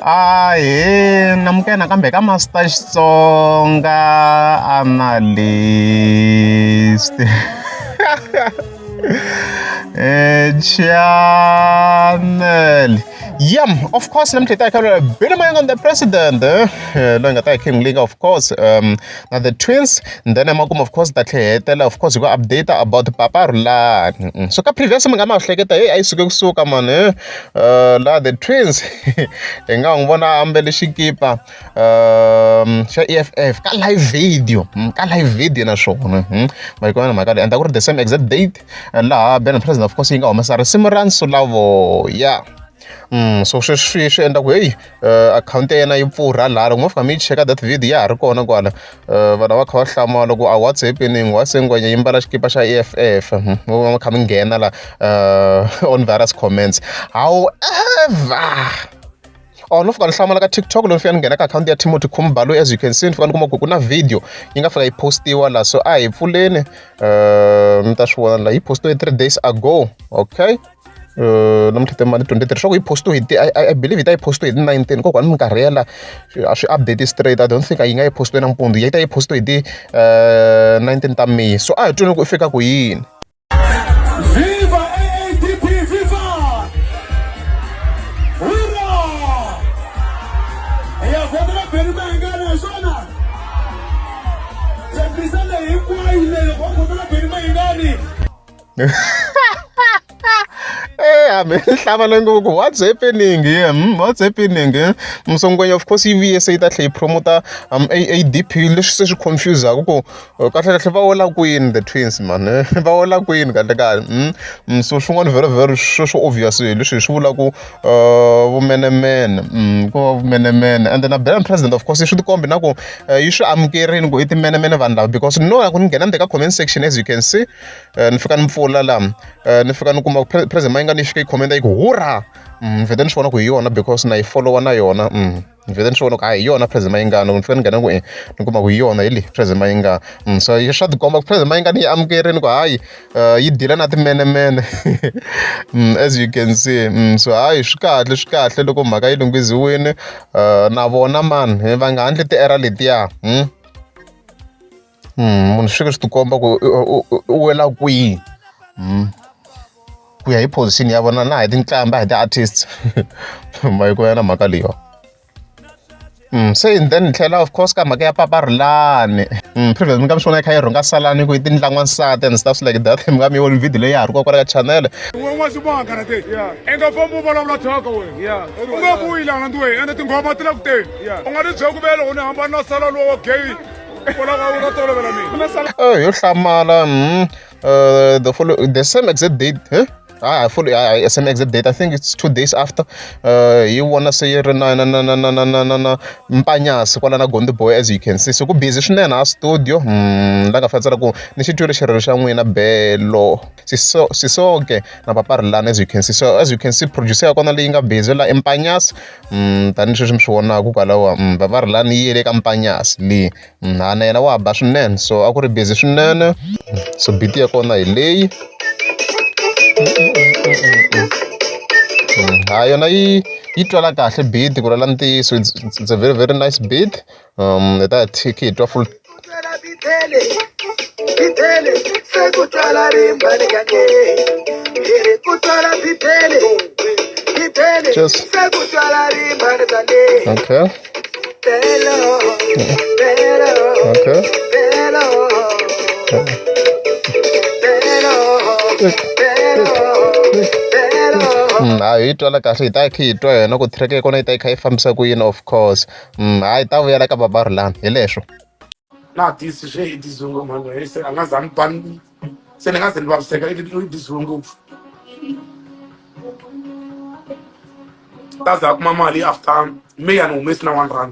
Ahee namukela nakambe ka Master Xitsonga Analyst channel yam of course namuntlha hi ta hi kha Benny Mayengani the president loyi nga ta hi King Linga of course na the twins then emakumu of course ta tlhe hi hetela of course hi ku update about Papa Rhulani so ka previous mi nga ma hleketa hey a yi suke kusuka mani la the twins hi nga n'wi vona a ambele xikipa xa E_F_F ka live video ka live video naswona ma yi vona mhaka leyi and a ku ri the same exact date laha Ben president of course yi nga humesa risimu ra Nsulavoya so sweswi swi endla ku heyi akhawunti ya yena yi pfurha laha loko mo fika mi yi cheka that video ya ha ri kona kwala vanhu va kha va hlamala ku a what's happening why se ngwenya yi mbala xikipa xa E_F_F mi kha mi nghena la on various comments however or no fika ni hlamala ka TikTok loko ni fika ni nghena ka akhawunti ya Timothy Khumbalo as you can see ni fika ni kuma ku ku na video yi nga fika yi postiwa la so a hi pfuleni mi ta swi vona la yi postiwe 3 days ago. Okay, namuntlha timali 23 swa ku yi postiwe hi ti I believe yi ta yi postiwe hi ti 19 kokwani minkarhi yela a swi update straight. I don't think yi nga yi postiwe nampundzu, yi ta yi postiwe hi ti 19 ta May. So a hi tweni ku i fika ku yini. Viva AADP, viva! Hurra! Hi ya vhotela Benny Mayengani hi swona. Tshembisa leyi hinkwayo leyi loko va vhotela Benny Mayengani. Eh, hambi hlamala ngopfu what's happening here? What's happening here? Msongwenya of course yi vuye se yi ta tlhela yi promota AADP leswi se swi confuse-aku ku kahle kahle va wela kwini the twins man va wela kwini kahle kahle. So swin'wana very very sweswo obvious hi leswi hi swi vulaka vumenemene ko va vumenemene and na Ben president of course swi tikombi na ku yi swi amukerini ku i timenemene vanhu lava because no ya ku ni nghena ndzeni ka comment section, as you can see, ni fika ni pfula la ni fika ni kuma president Mayengani yi fika yi comment yi ku hurra. Ni vhete ni swi vona ku hi yona because na yi followa na yona. Ni vhete ni swi vona ku a hi yona president Mayengani. Ni fika ni nghena ku ni kuma ku hi yona hi leyi president Mayengani. So swa tikomba ku president Mayengani yi amukerini ku hayi yi deal-a na timenemene as you can see. So hayi swi kahle, swi kahle loko mhaka yi lunghisiwile na vona man va nga handli ti-error letiya. Munhu swi fike swi tikomba ku u wela kwihi ku ya hi position ya vona na hi tinqambi a hi ti-artists ma yi na mhaka leyiwa. Se and then tlhela of course ka mhaka ya Papa Rhulani previous mi nga mi swi vona yi kha yi rhunga salani ku i tindla n'wansati and stuff like that. Mi nga mi voni video leyi ya ha ri kona kwala ka channel. N'waxibanga na te i nga fambi u vulavula thyaka wena u nga vuyi lana ndi wena ende tinghoma ti le ku teni u nga ni byela ku ve loko ni hambana na sala lowa wa gay kwalaho u ta tolovela mina. Oh, yo hlamala. The follow the same exact date, eh? I follow same exact date. I think it's 2 days after. Yi vona se yi ri na na na na na na na na na Mpanyasi kwala na Gondi Boy as you can see. So ku busy swinene a studio. La nga fanele ku ni xi twile xirilo xa n'wina Belo. Siso Sisoke na Papa Rhulani as you can see. So as you can see, producer ya kona leyi nga busy la Mpanyasi. Tanihi sweswi mi swi vonaka kwalaho Papa Rhulani yi yele ka Mpanyasi leyi. Ha na yena wa ba swinene so a ku ri busy swinene. So beat ya kona hi leyi. Ha yona yi yi twala kahle beat ku rela ntiyiso. It's a very very nice beat. Hi ta hi hi twa full. Bibele se ku twala rimbani hi ri ku twala bibele bibele Cheers. Se ku twala rimbani tane belo belo belo belo belo belo. Hayi yi twala kahle hi ta kha hi twa yona ku track ya kona yi ta yi kha yi fambisa ku yini of course. Hayi ta vuyela ka Baba Rhulani hi leswo. Na disi swe i disiwe mhani se a nga za ni twa se ni nga ze ni vaviseka i disiwe ngopfu ta za a kuma mali after me ya ni humesi na R1.